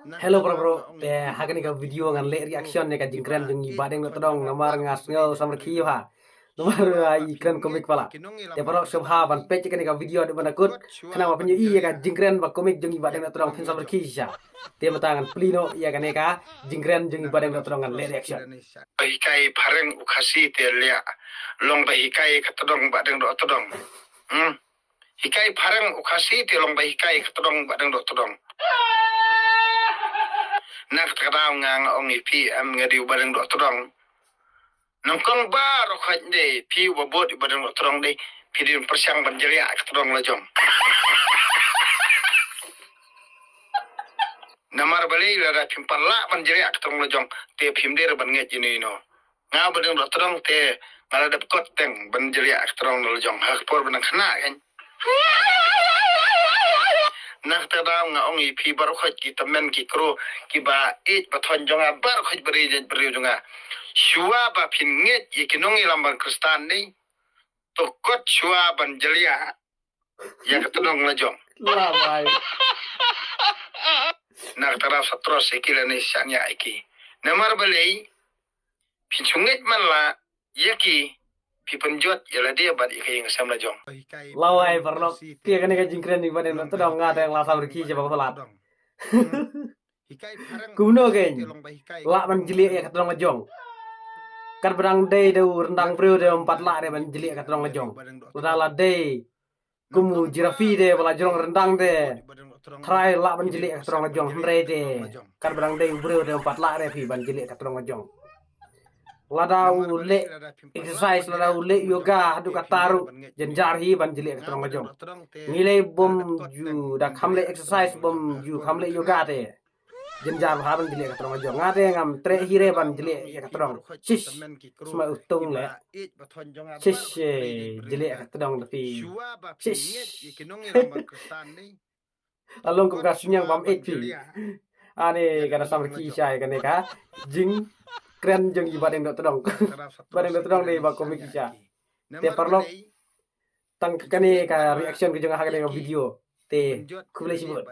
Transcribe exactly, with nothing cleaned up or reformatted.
Hello bro bro, te ha kane ka video ngan leh reaction ïa ka jingkren jong i Bahdeng Dohtdong namar nga sngew samrkhie bha. Namar i kren komik palat. Te paralok sngewbha ban peit ïa kane ka video haduh ban da kut. Khnang ba phin ïohi ïa ka jingkren ba komik jong i Bahdeng Dohtdong phin samrkhie shisha. Te mynta ngan plie noh ïa kane ka jingkren jong i Bahdeng Dohtdong ngan leh reaction. Ba hikai phareng u Khasi te leh long ba hikai ka tdong Bahdeng Dohtdong. Hmm. Hikai phareng u Khasi te long ba hikai ka tdong Bahdeng Dohtdong. Na kata ka daw nga nga ong ïa phi em nga dei u Bahdeng Dohtdong. Nyngkong baroh khoit de phi uba bud i Bahdeng Dohtdong de phi dei pyrshang ban jliah ka tdong la jong. Namar balei lada phim pat lah ban jliah ka tdong la jong te phim dei ban ngeit ïa ino ino. Nga Bahdeng Dohtdong te nga la dep kot teng ban jliah ka tdong la jong ha ka por ban khynnah kan. Na kata daw nga ong ïa phi baroh khoit ki tymmen ki kro kiba ïeit ba thon jong nga baroh khoit ba ri jait briew jong nga. Shuwa ba phin ngeit ïa ki nongïalam ban Khristan ni to kot shuwa ban jliah ïa ka tdong la jong. Labai. Na kata daw sa tros ïa ki lane shaniah ïa ki. Namar balei phin shu ngeit man la ïa ki phi pynjot ïa lade bad ïa ka ïing ka sem la jong. Labai paralok. Te kane ka jingkren i Bahdeng Dohtdong nga te nga la samrkhie shisha ba palat. Kumno kein lah ban jliah ïa ka tdong la jong. Katba dang dei da u ryndang briew de ym pat lah de ban jliah ïa ka tdong la jong. Lada la dei kum u Jirafi de ba la jrong ryndang de. Trai lah ban jliah ïa ka tdong la jong hynrei de katba dang dei u briew de ym pat lah de phi ban jliah ïa ka tdong la jong. Lada u leh exercise lada u leh yoga haduh katta ruh jynjar hi ban jliah ïa ka tdong la jong. Ngi lei bym ju da kham leh exercise bym ju kham leh yoga te. Jynjar bha ban jliah ka tdong la jong. Nga te ngam treh hi re ban jliah ïa ka tdong. Shish. Sma u tung le. Shish, eh, jliah ka tdong da phi. Shish. La long kum ka sniang bam eit phi. Ani ka da samrkhie shisha kane ka jingkren jong i Bahdeng Dohtdong. Bahdeng Dohtdong dei ba komik shisha. Te paralok tang kane ka reaction ka jong nga ha kane ka video. Te khublei shibun.